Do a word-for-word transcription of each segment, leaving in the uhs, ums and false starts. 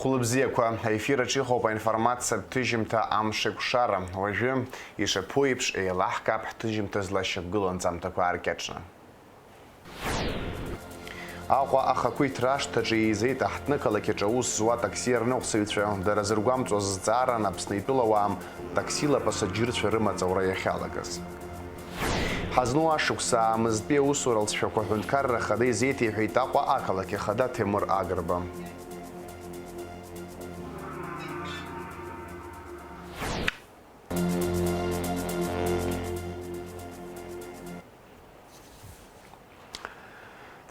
Хәлыбзиақәа, аефир аҿы иҟоуп аинформациатә ҭыжьымҭа Амшеикәшара. Уажәы, ишаԥу еиԥш, еилаҳкаап ҳҭыжьымҭа злашьақәгылоу анҵамҭақәа ааркьаҿны. Аҟәа ахақәиҭра ашҭаҿы еизеит аҳҭны-қалақь аҿы аус зуа атакси арныҟәцаҩцәа, дара зыргәамҵуаз зҵааран Аԥсны итәылауаа таксила апасаџьырцәа рымаҵ аура иахьалагаз. Ҳазну ашықәс аамызтәи аусура алҵшәақәа аҳәынҭқарра ахада изеиҭеиҳәеит Аҟәа ақалақь ахада Ҭемыр Агрба.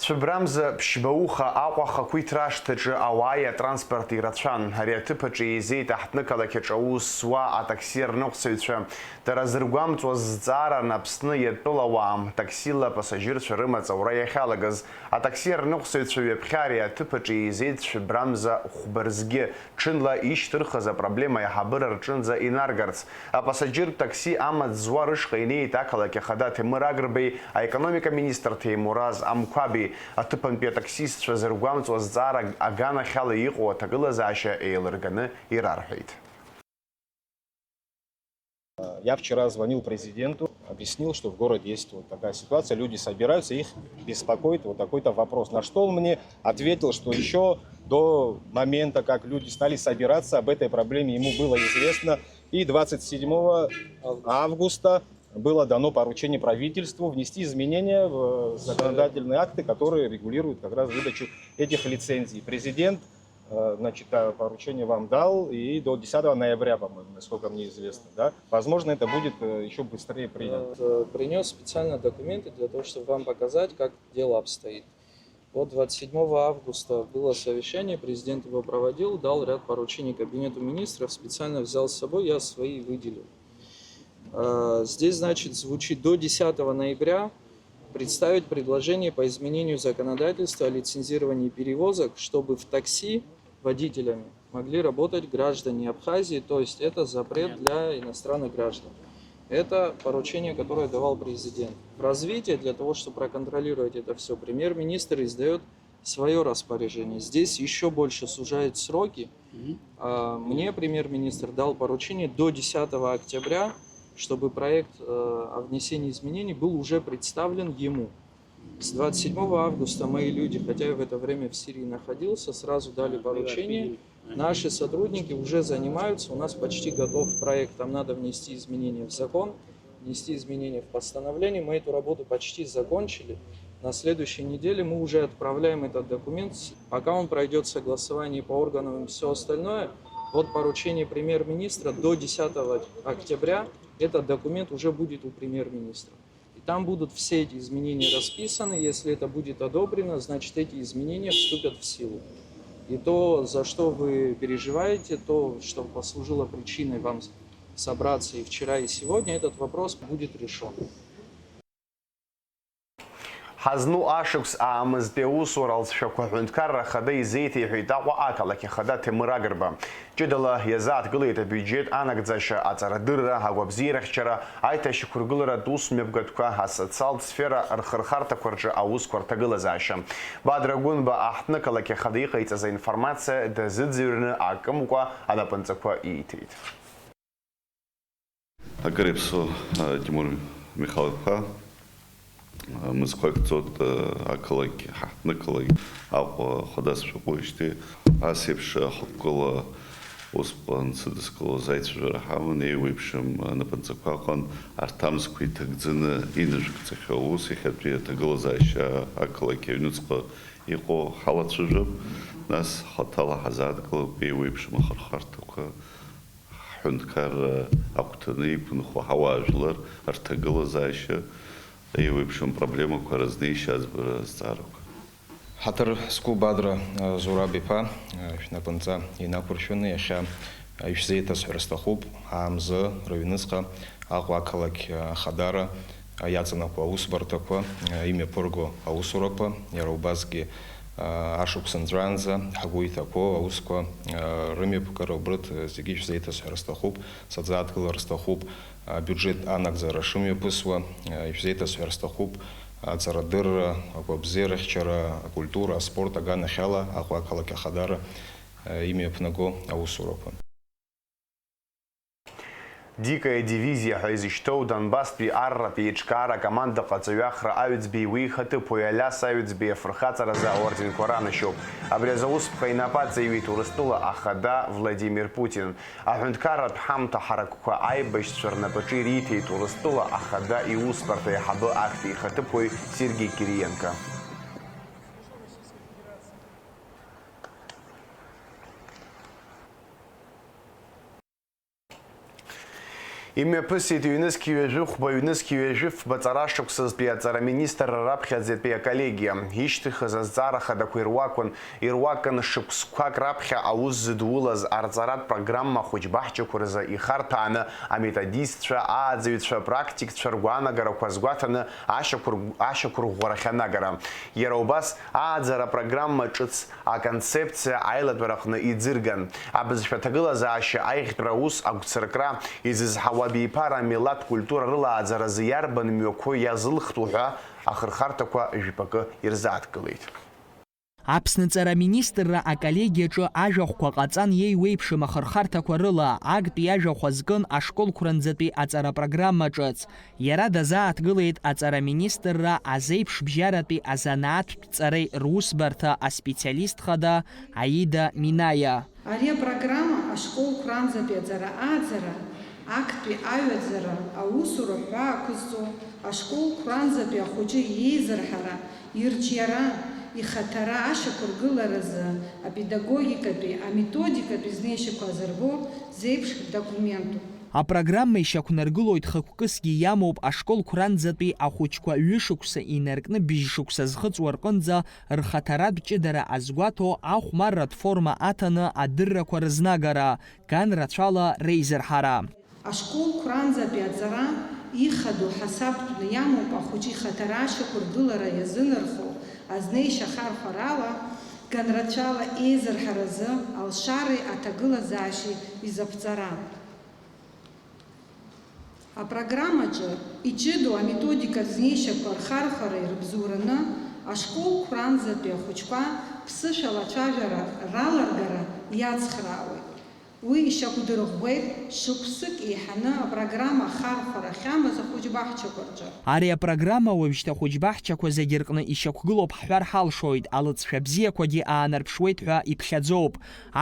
Цәыбрамза ԥшьба уха Аҟәа ахақәиҭра ашҭаҿы ауааи атранспорти рацәан. Ари аҭыԥ аҿы еизеит аҳҭны-қалақь аҿы аус зуа атакси арныҟәцаҩцәа. Дара зыргәамҵуаз зҵааран Аԥсны иатәылауаа, таксила апасажьырцәа рымаҵ аура иахьалагаз. Атакси арныҟәцаҩцәа ҩаԥхьа ари аҭыԥ аҿы еизеит цәыбрамза хәба рзгьы. Ҽынла ишьҭырхыз апроблема аиҳабыра рҿынӡа инаргарц, апасаџьыртә такси амаҵ зуа рышҟа инеит ақалақь ахада Ҭемыр Агрбеи аекономика министр Ҭемураз Амқәаби. Аҭыԥантәи атаксистцәа зыргәамҵуа зҵаара аганахьала иҟоу аҭагылазаашьа еилырганы ирарҳәеит. Я вчера звонил президенту, объяснил, что в городе есть вот такая ситуация, люди собираются, их беспокоит вот такой-то вопрос. На что он мне ответил, что еще до момента, как люди стали собираться, об этой проблеме ему было известно. И двадцать седьмого августа было дано поручение правительству внести изменения в законодательные акты, которые регулируют как раз выдачу этих лицензий. Президент Э, значит, э, поручение вам дал, и до десятого ноября, по-моему, насколько мне известно, да? Возможно, это будет э, еще быстрее принято. Э, принес специально документы для того, чтобы вам показать, как дело обстоит. Вот двадцать седьмого августа было совещание, президент его проводил, дал ряд поручений кабинету министров, специально взял с собой, я свои выделил. Э, здесь, значит, звучит до десятого ноября представить предложение по изменению законодательства о лицензировании перевозок, чтобы в такси водителями могли работать граждане Абхазии, то есть это запрет для иностранных граждан. Это поручение, которое давал президент. В развитие, для того, чтобы проконтролировать это все, премьер-министр издает свое распоряжение. Здесь еще больше сужает сроки. Мне премьер-министр дал поручение до десятого октября, чтобы проект о внесении изменений был уже представлен ему. С двадцать седьмого августа мои люди, хотя я в это время в Сирии находился, сразу дали поручение. Наши сотрудники уже занимаются, у нас почти готов проект, там надо внести изменения в закон, внести изменения в постановление. Мы эту работу почти закончили. На следующей неделе мы уже отправляем этот документ. Пока он пройдет согласование по органам и все остальное, вот поручение премьер-министра до десятого октября этот документ уже будет у премьер-министра. И там будут все эти изменения расписаны. Если это будет одобрено, значит, эти изменения вступят в силу. И то, за что вы переживаете, то, что послужило причиной вам собраться и вчера, и сегодня, этот вопрос будет решен. Ҳазну ашықәс аамызтәи аусура алҵшәақәа аҳәынҭқарра ахада изеиҭеиҳәеит Аҟәа ақалақь ахада Ҭемыр Агрба. Ҷыдала иазааҭгылеит абиуџьет анагӡашьа, аҵарадырра, агәабзиарахьчара, аиҭашьақәыргыларатә усмҩаԥгатәқәа, асоциалтә сфера рхырхарҭақәа рҿы аусқәа рҭагылазаашьа. Бадра Гәынба аҳҭнықалақь ахада иҟаиҵаз аинформациа дазыӡырҩны акымкәа анапынҵақәа ииҭеит. Акыр иаԥсоу, Тимур Михал-иԥа, мызқәак ҵуеит ақалақь, ҳаҳҭнықалақь Аҟәа хадас шәаҟәыижьҭеи. Ас еиԥш ахықәкыла усҟан сыдыскылоз аицәажәара ҳаман, еиуеиԥшым анапынҵақәа ыҟан, арҭ амзқәа иҭагӡаны инажәгӡахьоу аус иахьатәи аҭагылазаашьа ақалақь аҩныҵҟа иҟоу ҳалацәажәап, нас хаҭала ҳазааҭгылап еиуеиԥшым ахырхарҭақәа. Ҳҳәынҭқарра агәҭаны иқәынхо ҳауаажәлар рҭагылазаашьа, еиуеиԥшым проблемақәа разнеишьа аӡбара азҵаарақәа. Ҳаҭыр зқәу Бадра Зураб-иԥа, шәнапынҵа инақәыршәаны иахьа ишәзеиҭасҳәар сҭахуп, аамзы рыҩныҵҟа Аҟәа ақалақь Ахадара иаҵанакуа аусбарҭақәа имҩаԥырго аусурақәа, иара убасгьы ашықәс нҵәаанӡа ҳгәы иҭақәоу аусқәа рымҩаԥгара убрҭ зегьы шәзеиҭасҳәар сҭахуп, саӡааҭгылар сҭахуп, абиуџьет анагӡара шымҩаԥысуа, ишәзеиҭасҳәар сҭахуп, аҵарадырра, агәабзиарахьчара, акультура, аспорт аганахьала Аҟәа ақалақь Ахадара имҩаԥнаго аусурақәа. Дикая дивизиа ҳәа изышьҭоу Донбасстәи арратә еиҿкаара акоманда ҟаҵаҩы Ахра Аҩӡбеи уи ихаҭыԥуаҩ Алиас Аҩӡбеи афырхаҵаразы аорденқәа ранашьоуп. Абри азы аусԥҟа инапы аҵаиҩит Урыстәыла ахада Владимир Путин. Аҳәынҭқарратә ҳамҭа ҳаракқәа аибашьцәа рнапаҿы ириҭеит Урыстәыла ахада иусбарҭа аиҳабы актәи ихаҭыԥуаҩ Сергеи Кириенко. Имҩаԥысит ҩнызқь ҩажәи хәба, ҩнызқь ҩажәи фба ҵарашықәсазтәи аҵара министрра раԥхьаӡатәи аколлегиа. Ишьҭыхыз азҵаара хадақәа ируакын, ируакын шықәсқәак раԥхьа аус зыдулаз арҵаратә программа ахәыҷ-баҳчақәа рзы ихарҭәааны аметодистцәа, ааӡаҩцәа, апрактикцәа ргәаанагарақәа азгәаҭаны ашьақәыргә-, ашьақәырӷәӷәарахь анагара. Иара убас, ааӡара программа ҿыц аконцепциа аилатәараҟны иӡырган. Абызшәа аҭагылазаашьа аиӷьтәра аус агәцаркра изызҳауа абиԥара амилаҭ культура рылааӡаразы иарбан мҩақәоу иазылхтәу ҳәа ахырхарҭақәа жәпакы ирзааҭгылеит. Аԥсны Ҵара Аминистрра аколлегиаҿы ажәахәқәа ҟаҵан иеиуеиԥшым ахырхарҭақәа рыла, актәи ажәахә азкын ашколқәранӡатәи аҵара программа ҿыц. Иара дазааҭгылеит аҵара аминистрра азеиԥшбжьаратәи азанааҭтә ҵареи русбарҭа аспециалист хада Аида Минаиа. Ари апрограмма ашколқәранӡатәи аҵара ааӡара, актәи аҩаӡара, аусура ҳәаа ақәызҵо, ашколқәранӡатәи ахәыҷы иеизырҳара, ирҿиара, ихаҭара ашьақәыргыларазы апедагогикатәи, аметодикатәи знеишьақәа азырбо зеиԥш документуп. Апрограмма ишьақәнаргылоит хықәкысгьы иамоуп ашколқәранӡатәи ахәыҷқәа ҩышықәса инаркны бжьшықәса зхыҵуа рҟынӡа рхаҭаратә ҷыдара азгәаҭо ахәмарратә форма аҭаны адыррақәа рызнагара, ган рацәала реизырҳара. Ашколқәранӡатәи аҵара ихадоу ҳасабтәны иамоуп ахәыҷы ихаҭара ашьақәыргылара иазынархоу азнеишьа ахархәарала, ганрацәала еизырҳаразы алшареи аҭагылазаашьеи изаԥҵара. Апрограммаҿы иҷыдоу аметодикатә знеишьақәа рхархәареи рыбзоураны ашколқәранӡатәи ахәыҷқәа ԥсышәала ацәажәара раларгара иацхраауеит. Уи ишьақәдырӷәӷәеит шықәсык еиҳаны апрограмма ахархәара ахьамаз ахәыҷбаҳчақәа рҿы. Ари апрограмма уажәшьҭа ахәыҷбаҳчақәа зегьы рҟны ишьақәгылоуп ҳҳәар ҳалшоит, алыҵшәа бзиақәагьы аанарԥшуеит ҳәа иԥхьаӡоуп.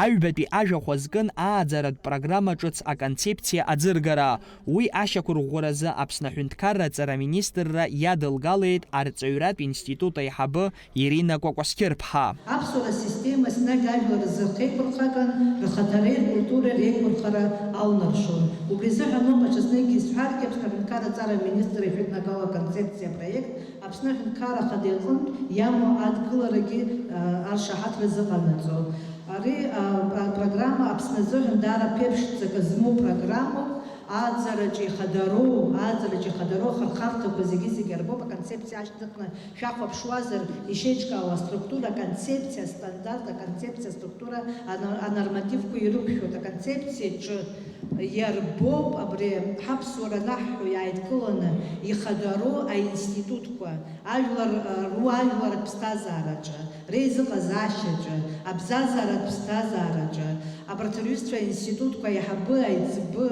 Аҩбатәи ажәахә азкын ааӡаратә программа ҿыц аконцепциа аӡыргара. Уи ашьақәырӷәӷәаразы Аԥсны аҳәынҭқарра аҵара аминистрра иадылгалеит арҵаҩратә институт аиҳабы Ирина Кәакәасқьырԥҳа. Аԥсуара асистема еснагь ажәлар рзы рхеиқәырхаган, рхаҭареи ркультуреи реиқәырхара алнаршон. Убри азыҳәан ауп аҽазныгьы исҳәаргьы, Аԥсны аҳәынҭқарра аҵара аминистр ишәыднагало аконцепциа апроект Аԥсны аҳәынҭқарра Ахада иҟынтә иамоу адгыларагьы, а, аршаҳаҭра зыҟанаҵо. Ари, а, а, программа Аԥсны азыҳәан даара ԥеиԥшӡак змоу программоуп, ааӡараҿы ихадароу, ааӡараҿы ихадароу ахырхарҭақәа зегьы-зегьы арбоуп, аконцепциа ашьҭыхны шәахәаԥшуазар, ишеиҿкаауа аструктура, аконцепциа, астандарт, аконцепциа, аструктура, ана-, анормативқәа ирықәшәоит, аконцепциаҿы иарбоуп абри ҳаԥсуара анаҳҳәо иааидкыланы ихадароу аинститутқәа, ажәлар, руаажәлар аԥсҭазаараҿы, реизыҟазаашьаҿы, абзазаратә ԥсҭазаараҿы, абарҭ рҩызцәа аинститутқәа аиҳабы, аиҵбы,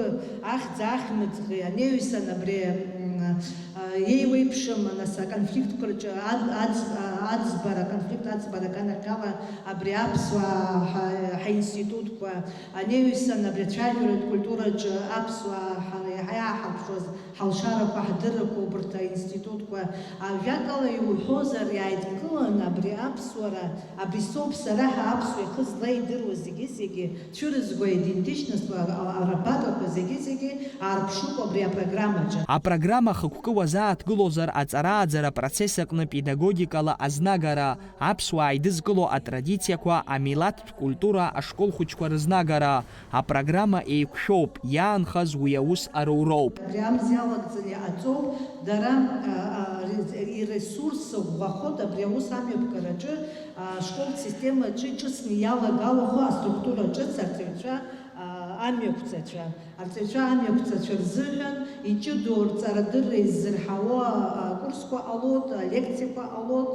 ахьӡ ахьмыӡӷи, анеҩсан абри, м, а, еиуеиԥшым, нас, аконфликтқәа рҿы ад-, аӡ-, а, аӡбара, аконфликт аӡбара аганахьала абри аԥсуаа ҳа-, ҳаинститутқәа, анеҩсан абри ацәажәаратә культураҿы аԥсуаа ҳара иаҳа иааҳарԥшуаз ҳалшарақәа, ҳдыррақәа, убарҭ аинститутқәа, ажәакала иуҳәозар, иааидкыланы абри аԥсуара, абри соуп сара ҳәа аԥсуа ихы злеидыруа зегьы-зегьы, цәырызго идентичностқәа, а-, а-, арабатәақәа зегьы-зегьы аарԥшуп абри апрограммаҿы. Апрограмма хықәкы уазааҭгылозар, аҵарааӡара апроцесс аҟны педагогикала азнагара, аԥсуаа еидызкыло атрадициақәа, амилаҭтә культура, ашкол хәыҷқәа рызнагара, апрограмма еиқәшәоуп, иаанхаз уи аус аруроуп. Абри амз иалагӡаны иҟаҵоуп, дара, а, а, ри-, иресурс ӷәӷәахоит абри аус амҩаԥгараҿы, а, ашколтә системаҿы иҿыцны иалагалахо аструктура ҿыц арҵаҩцәа, а, Амҩақәҵацәа, арҵаҩцәа амҩақәҵацәа рзыҳәан иҷыдоу рҵарадырра иззырҳауа акурсқәа ҟалоит, алекциақәа ҟалоит,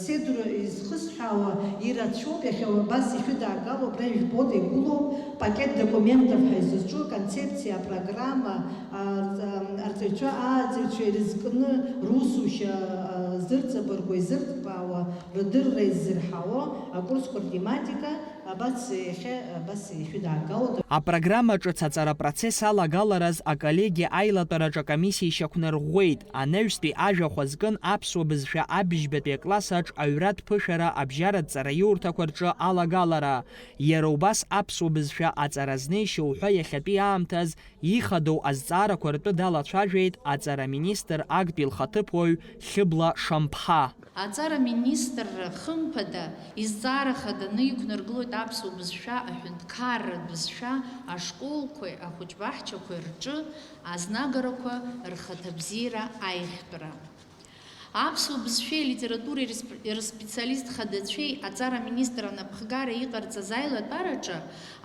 седр изхысҳәаауа ирацәоуп, иахьа убас ишәыдаагало, абра ижәбоит, игылоуп, пакет документов ҳәа изызҿу, аконцепциа, апрограмма, арҵаҩцәа, ааӡаҩцәа ирызкны русушьа зырҵабыргуа, изырҭбаауа рыдырра иззырҳауа акурсқәа ртематика, Абас иахьа, абас ишәыдаагалоит. Апрограмма ҿыц аҵара апроцесс алагалараз аколлегиа аилатәараҿы акомиссиа ишьақәнарӷәӷәеит. Анаҩстәи ажәахә азкын аԥсуа бызшәа абжьбатәи акласс аҿ аҩратә ԥышәара абжьаратә ҵараиурҭақәа рҿы алагалара. Иара убас аԥсуа бызшәа аҵара знеишьа уҳәа иахьатәи аамҭаз ихадоу азҵаарақәа ртәы далацәажәеит аҵара министр актәи лхаҭыԥуаҩ Хьыбла Шамԥҳа. Аҵара министрра, хымԥада, изҵаара хаданы иқәнаргылоит аԥсуа бызшәа аҳәынҭқарратә бызшәа ашколқәеи ахәыҷбаҳчақәеи рҿы азнагарақәа рхаҭабзиара аиӷьтәра. Аԥсуа бызшәеи алитературеи рсп-, рспециалист хадацәеи аҵара министр анапхгара иҟарҵаз аилатәараҿы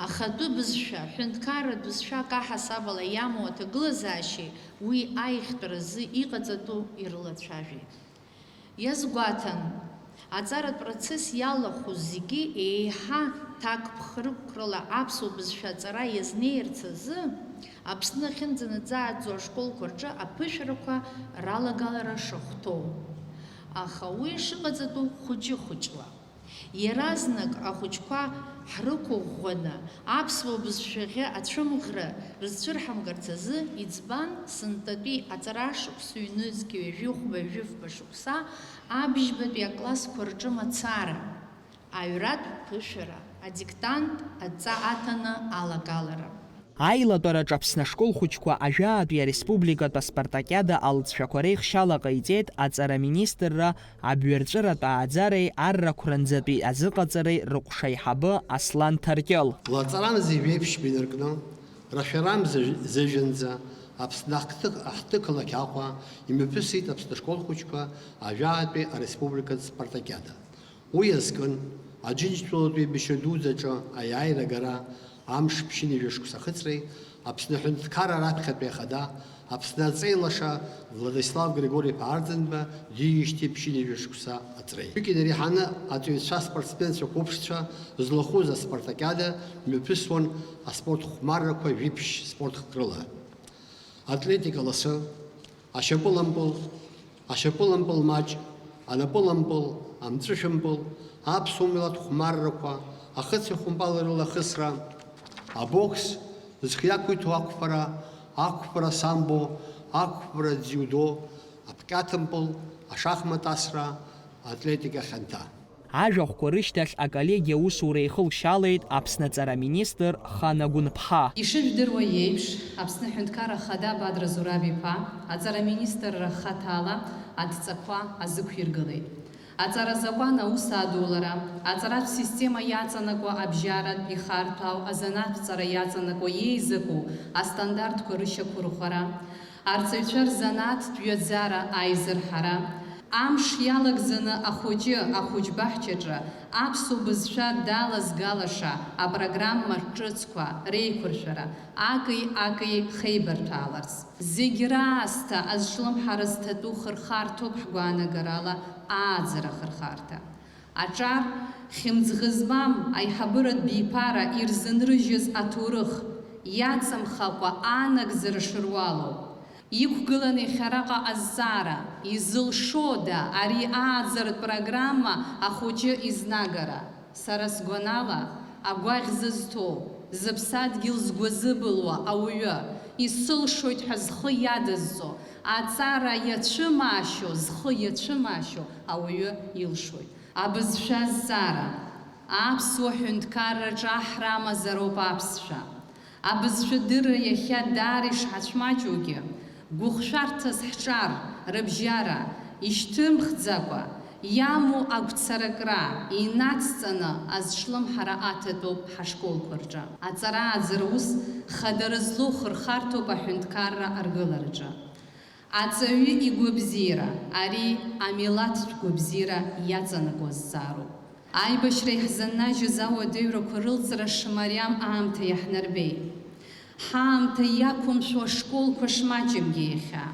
ахатәы бызшәа, ҳәынҭқарратә бызшәак аҳасабала иамоу аҭагылазаашьеи уи аиӷьтәразы иҟаҵатәу ирылацәажәеит. Иазгәаҭан, аҵаратә процесс иалахәу зегьы еиҳа ҭакԥхықәрала аԥсуа бызшәа аҵара иазнеирц азы Аԥсны ахьынӡанаӡааӡо ашколқәа рҿы аԥышәарақәа ралагалара шахәҭоу. Аха уи шыҟаҵатәу хәыҷы-хәыҷла. Иаразнак ахәыҷқәа ҳрықәыӷәӷәаны, аԥсуа бызшәахьы ацәымӷра рызцәырҳамгарц азы, иӡбан, сынтәатәи аҵара шықәса ҩнызқь ҩажәи хәба-жәыфба шықәса абжьбатәи аклассқәа рҿы мацара, аҩратә ԥышәара, адиктант адҵа аҭаны алагалара. Аилатәараҿ Аԥсны ашкол хәыҷқәа ажәаатәи ареспубликатә аспартакиада алҵшәақәа реихшьала ҟаиҵеит аҵара министрра абҩарҵәыратә ааӡареи аррақәранӡатәи азыҟаҵареи рыҟәша аиҳабы Аслан Ҭаркьыл. Лаҵарамза жәеиԥшьба инаркны, рашәарамза зыжәынӡа Аԥсны ахҭы-, ахҭы-қалақь Аҟәа имҩаԥысит Аԥсны ашкол хәыҷқәа ажәаатәи ареспубликатә спартакиада. Уи азкын, Аџьынџьтәылатәи еибашьра дуӡӡаҿы аиааира агара амш ԥшьынҩажәа шықәса ахыҵреи, Аԥсны аҳәынҭқарра раԥхьатәи ахада, Аԥсны аҵеи лаша Владислав Григори-иԥа Арӡынба диижьҭеи ԥшьынҩажәа шықәса аҵреи. Уигьы инареиҳаны аҵаҩцәа, аспортсменцәа қәыԥшцәа злахәыз аспартакиада мҩаԥысуан аспорт хәмаррақәа жәиԥшь спорт хкрыла. Атлетика ласы, ашьапылампыл, ашьапылампыл маҷ, анапылампыл, амҵәышәымпыл, аԥсуа милаҭ хәмаррақәа, ахыци ахәымпали рылахысра, абокс, зхы иақәиҭу ақәԥара, ақәԥара самбо, ақәԥара дзиудо, апкьаҭымпыл, ашахмат асра, атлетика хьанҭа. Ажәахәқәа рышьҭахь аколлегиа аусура еихылшьалеит Аԥсны аҵара министр Хана Гәынԥҳа. Ишыжәдыруа еиԥш, Аԥсны Аҳәынҭқарра Ахада Бадра Зураб-иԥа, аҵара министрра хаҭала адҵақәа азықәиргылеит. Аҵара азакәан аус адулара, аҵаратә система иаҵанакуа абжьаратә ихарҭәаау азанааҭҵара иаҵанакуа еизаку астандартқәа рышьақәырӷәӷәара, арҵаҩцәа рзанааҭтә ҩаӡара аизырҳара, амш иалагӡаны ахәыҷы, ахәыҷбаҳчаҿы аԥсуа бызшәа далазгалаша апрограмма ҿыцқәа реиқәыршәара аки-аки хеибарҭәааларц. Зегь раасҭа азҿлымҳара зҭатәу хырхарҭоуп ҳгәаанагарала ааӡара ахырхарҭа. Аҿар, хьымӡӷ змам аиҳабыратә биԥара ирзынрыжьыз аҭоурых, иаҵамхакәа анагӡара шыруалу. Иқәгылан иахьараҟа азҵаара, изылшода ари ааӡаратә программа ахәыҷы изнагара? Сара сгәанала, агәаӷь зызҭоу, зыԥсадгьыл згәазыбылуа ауаҩы, исылшоит ҳәа зхы иадызҵо, аҵара иацәымаашьо, зхы иацәымаашьо ауаҩы илшоит. Абызшәа азҵаара. Аԥсуа ҳәынҭқарраҿы аҳра амазароуп аԥсшәа. Абызшәадырра иахьа даара ишҳацәмаҷугьы, гәыхшәарҭас ҳҿар, рыбжьара, ишьҭымхӡакәа, иамоу агәцаракра инацҵаны азҿлымҳара аҭатәуп ҳашколқәа рҿы. Аҵара-ааӡара ус хадара злоу хырхарҭоуп аҳәынҭқарра аргылараҿы. Аҵаҩы игәабзиара, ари амилаҭтә гәабзиара иаҵанакуа зҵаароуп. Аибашьра иаҳзаннажьыз ауадаҩрақәа рылҵра шмариам аамҭа иаҳнарбеит. Ҳаамҭа иақәымшәо ашколқәа шмаҷымгьы иахьа.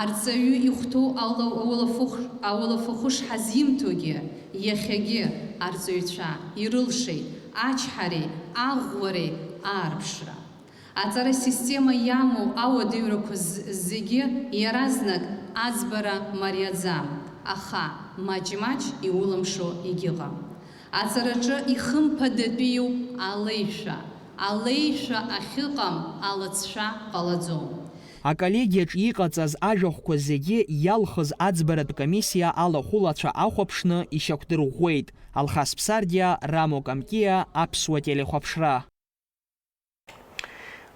Арҵаҩы ихәҭоу ала-, ауалафахә-, ауалафахәы шҳазимҭогьы, иахьагьы арҵаҩцәа ирылшеит ачҳареи аӷәӷәареи аарԥшра. Аҵара система иамоу ауадаҩрақәа з-, зегьы иаразнак аӡбара мариаӡам, аха маҷ-маҷ иулымшо егьыҟам. Аҵараҿы ихымԥадатәиуп алеишәа, алеишәа ахьыҟам алыҵшәа ҟалаӡом. Аколлегиаҿ иҟаҵаз ажәахәқәа зегьы иалхыз аӡбаратә комиссиа алахәылацәа ахәаԥшны ишьақәдырӷәӷәеит. Алхас Ԥсардиа, Рамо Камкиа, Аԥсуа телехәаԥшра.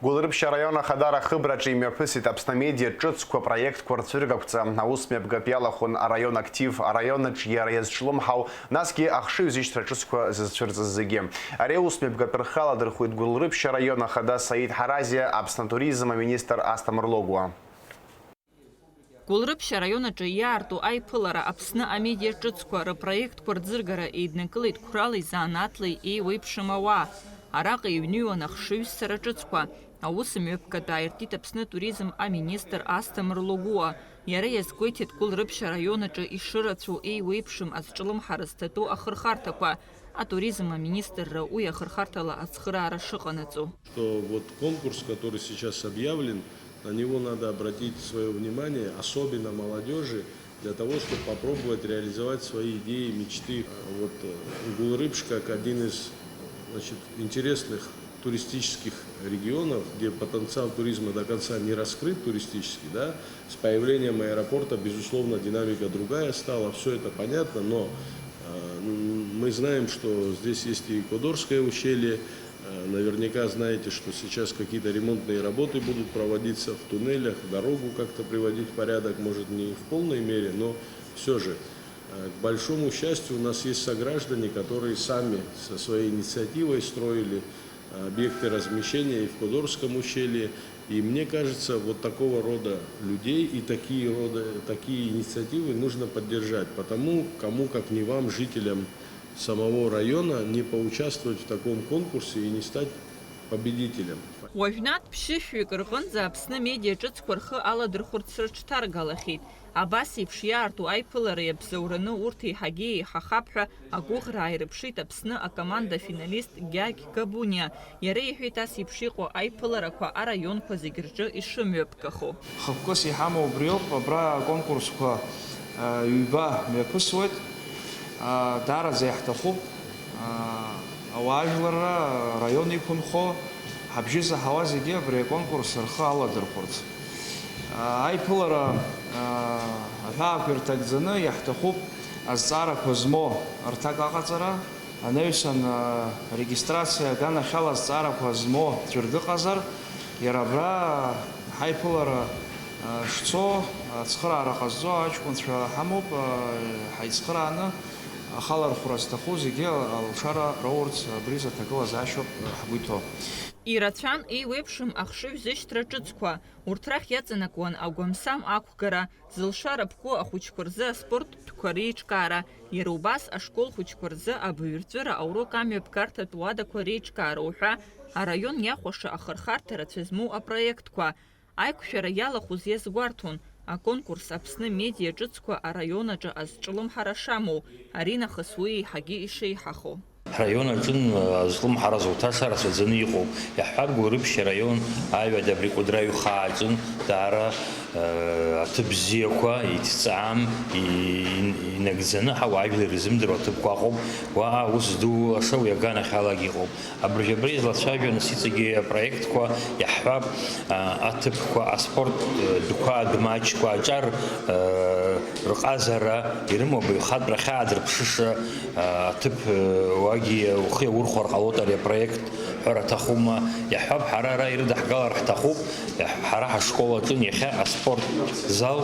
Гәылрыԥшь араион Ахадара ахыбраҿы имҩаԥысит Аԥсны амедиа ҿыцқәа проектқәа рцәыргақәҵа. Аус мҩаԥгатә иалахәын араион актив, араион аҿы иара иазҿлымҳау, насгьы ахшыҩзышьҭра ҿыцқәа зызцәырҵыз зегьы. Ари аус мҩаԥгатә рхы аладырхәит Гәылрыԥшь араион ахада Саид Ҳаразиа, Аԥсны атуризм аминистр Асҭамыр Логәуа. Гәылрыԥшь араион аҿы иаарту аиԥылара Аԥсны амедиа ҿыцқәа рыпроектқәа рӡыргара еиднакылеит қәралеи занааҭлеи еиуеиԥшым ауаа. Араҟа иҩныҩуан ахшыҩзцара ҿыцқәа. Аус мҩаԥгатә ааиртит Аԥсны атуризм аминистр Асҭамыр Логәуа. Иара иазгәеиҭеит Гәылрыԥшь араион аҿы ишырацәоу еиуеиԥшым азҿлымҳара зҭатәоу ахырхарҭақәа. Атуризм аминистрра уи ахырхарҭала ацхыраара шыҟанаҵо. Что вот конкурс, который сейчас объявлен, на него надо обратить своё внимание, особенно молодёжи, для того, чтобы попробовать реализовать свои идеи, мечты. Вот, э, Гулрыбш как один из, значит, интересных туристических регионов, где потенциал туризма до конца не раскрыт туристический, да, с появлением аэропорта, безусловно, динамика другая стала, всё это понятно, но, э, м, мы знаем, что здесь есть и Эквадорское ущелье, э, наверняка знаете, что сейчас какие-то ремонтные работы будут проводиться в туннелях, дорогу как-то приводить в порядок, может, не в полной мере, но всё же. Э, к большому счастью, у нас есть сограждане, которые сами со своей инициативой строили, э, объекты размещения и в Кудорском ущелье. И мне кажется, вот такого рода людей и такие рода, такие инициативы нужно поддержать. Потому кому, как не вам, жителям самого района, не поучаствовать в таком конкурсе и не стать победителем. Уажәнатә ԥшьышәҩык рҟынӡа Аԥсны амедиа ҿыцқәа рхы аладырхәырц рыҽҭаргалахьеит. Абас еиԥш иаарту аиԥылара иабзоураны урҭ еиҳагьы еиҳахап ҳәа агәыӷра ааирыԥшит Аԥсны акоманда-финалист Гьагь Габуниа. Иара иҳәеит, ас еиԥш иҟоу аиԥыларақәа араионқәа зегь рҿы ишымҩаԥгахо. Хықәкыс иҳамоу убриоуп, абра аконкурсқәа, а, ҩба мҩаԥысуеит. А, даараӡа иаҳҭахуп, а, ауаажәларра, араион иқәынхо, ҳабжьы заҳауа зегьы абри аконкурс рхы аладырхәырц. А, аиԥылара, а, аҳәаақәа ирҭагӡаны иаҳҭахуп азҵаарақәа змоу рҭак аҟаҵара, анаҩсан, а, регистрациа аганахьала азҵаарақәа змоу ӡәыргы ыҟазар, иара абра ҳаиԥылара, а, шцо, ацхыраара ҟазҵо аҷкәынцәа ҳамоуп, а, ҳаицхырааны ахалархәра зҭаху зегьы алшара роурц абри зы аҭагылазаашьоуп ҳгәы иҭоу. Ирацәан еиуеиԥшым ахшыҩзышьҭра ҿыцқәа, урҭ рахь иаҵанакуан агәамсам ақәгара, зылшара ԥку ахәыҷқәа рзы аспорттә тәқәа реиҿкаара, иара убас ашкол хәыҷқәа рзы абаҩрҵәыра аурок амҩаԥгарҭатә уадақәа реиҿкаара уҳәа араион иахәаша ахырхарҭа рацәа змоу апроектқәа, аиқәшәара иалахәыз иазгәарҭон, аконкурс Аԥсны медиа ҿыцқәа араион аҿы азҿлымҳара шамоу, аринахыс уи еиҳагьы ишеиҳахо. Ҳраион аҿын, э, азҿлымҳара зуҭаша рацәаӡаны иҟоуп. Иаҳҳәап, Гәылрыԥшь араион аҩада абри Кәыдры аҩхаа аҿын даара, э, аҭыԥ бзиақәа, иҭҵаам, и-, и-, инагӡаны ҳауаажәлар ирзымдыруа аҭыԥқәа ыҟоуп. Уа аус ду лаша уи аганахьалагьы иҟоуп. Абыржә абра излацәажәо нас иҵегьы апроектқәа иаҳҳәап, а, аҭыԥқәа, аспорт, э, дәқәа, дмаҷқәа, аҿар, э, рҟазара ирымоуп, аҩхатәра ахьаадырԥшыша, а, аҭыԥ, э, уагьы ухы иаурхәар ҟалоит ари апроект ҳәара аҭахума? Иаҳҳәап, ҳара ара ирыдаҳгалар ҳҭахуп, иаҳ-, ҳара ҳашкол аҿын иахьа аспорт зал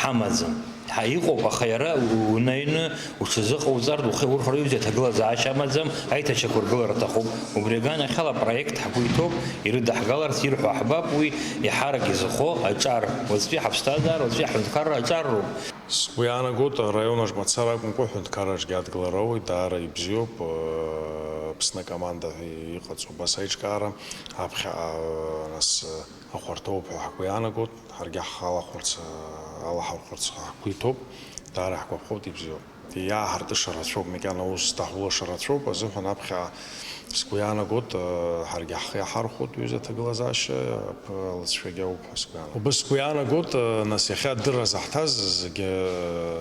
ҳамаӡам. Ҳа, иҟоуп, аха иара у-, унаҩны уҽазыҟауҵартә ухы иаурхәар иуӡәӡәа аҭагылазаашьа амаӡам, аиҭачақәыргылара аҭахуп. Убри аганахьала апроект ҳгәы иҭоуп, ирыдаҳгаларц ирҳәо ҳбап, уи иаҳарак изыхо аҿар, уаҵәтәи ҳаԥсҭазаара, уаҵәтәи ҳҳәынҭқарра аҿар роуп. Сгәы иаанагоит, араион аҿы мацара акәымкәа, аҳәынҭқарраҿгьы адгылара ауеит, даара ибзиоуп, Аԥсны акоманда ҳәа иҟаҵоу абас аиҿкаара, аԥхьаҟа, нас, ахәарҭоуп ҳәа ҳгәы иаанагоит, ҳаргьы ҳхы алахәырц, алаҳархәырц ҳгәы иҭоуп, даара ҳгәаԥхоит, ибзиоуп. Иааҳартыша рацәоуп, макьана аус даҳулаша рацәоуп азыҳәан аԥхьа сгәы иаанагоит, ҳаргьы ҳхы иаҳархәоит ҩыза аҭагылазаашьа алҵшәагьы ауп ҳәа сгәы иаанагоит. Убас сгәы иаанагоит, нас иахьа адырра заҳҭаз зегьы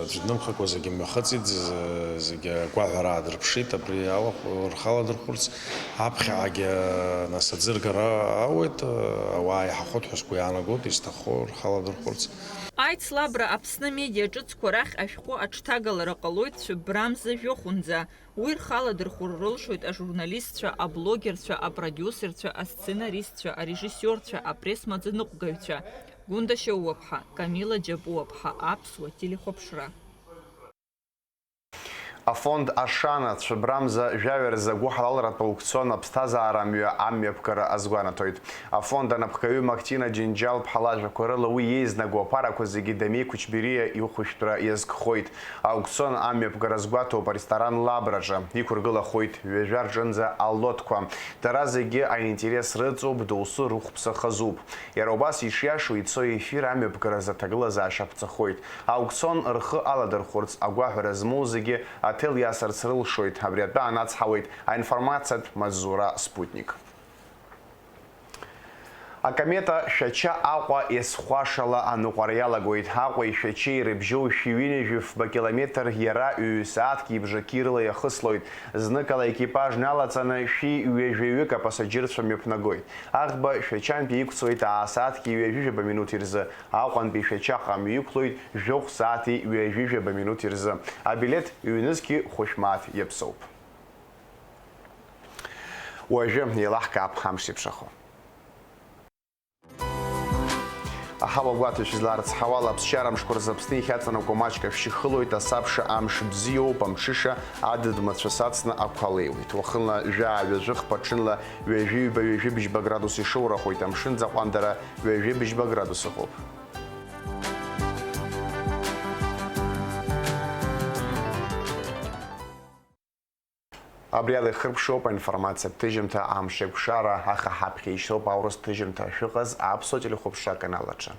аӡә днымхакәа зегьы мҩахыҵит, зегьы агәаҳәара аадырԥшит, абри алахә рхала дырхәырц, аԥхьаҟагьы нас аӡыргара ауеит, ауаа иаҳахәот ҳәа сгәы иаанагоит, изҭаххо рхала дырхәырц. Аицлабра Аԥсны амедиа ҿыцқәа рахь ашәҟәы аҽҭагалара ҟалоит цәыббрамза жәохәынӡа. Уи рхала дырхәыр рылшоит ажурналистцәа, аблогерцәа, апродиусерцәа, асценаристцәа, арежиссиорцәа, апресс-маӡаныҟәгаҩцәа. Гәында Шьоуаԥҳа, Камила Џьапуаԥҳа, Аԥсуа телехәаԥшра. Афонд Ашана цәыббрамза жәаҩа рзы агәыҳалалратә аукцион аԥсҭазаара амҩа амҩаԥгара азгәанаҭоит. Афонд анапхгаҩы Мактина Џьынџьал-ԥҳа лажәақәа рыла уи еизнаго аԥарақәа зегьы Дамеи Кучбериа ихәышәтәра иазкхоит. Аукцион амҩаԥгара азгәаҭоуп аресторан Лабраҿы. Иқәыргылахоит ҩажәа рҿынӡа алотқәа. Дара зегьы аинтерес рыҵоуп, доусы рыхәԥса хазуп. Иара убас ишиашоу ицо ефир амҩаԥгаразы аҭагылазаашьа ԥҵахоит. Аукцион рхы аладырхәырц агәаҳәара змоу зегьы аҭел иасырц рылшоит. Абри атәы анацҳауеит аинформациатә маҵзура Спутник. Акомета Шәача Аҟәа есхәашала аныҟәара иалагоит. Аҟәеи Шәачеи ирыбжьоу шәи ҩынҩажәи фба километр иара ҩ-сааҭки бжаки рыла иахыслоит. Зныкала аекипаж налаҵаны шәи ҩажәаҩык апассаџьырцәа мҩаԥнагоит. Аӷба Шәачантәи иқәцоит аа-сааҭки ҩажәижәаба минуҭ ирзы, Аҟәантәи Шәачаҟа мҩақәлоит жәохә сааҭи ҩажәижәаба минуҭ ирзы. Абилеҭ ҩнызқьи хәышә мааҭ иаԥсоуп. Уажәы еилаҳкаап амш зеиԥшрахо. Аҳауа гәаҭа шәызларыцҳауала, аԥсшьара мшқәа рзы Аԥсны иахьаҵанакуа маҷк ашәшьы хылоит, асабша амш бзиоуп, амҽыша адыд мацәыс ацны ақәа леиуеит. Уахынла жәаа-ҩажәи хԥа, ҽынла ҩажәи ҩба, ҩажәи быжьба градус ишоурахоит, амшын ӡаҟәандара ҩажәи быжьба градус ыҟоуп. Абри ала ихыркәшоуп аинформациатә ҭыжьымҭа Амш еиқәшара, аха ҳаԥхьа ишьҭоуп аурыс ҭыжьымҭа. Шәыҟаз аԥсуа телехәаԥшра аканал аҿы.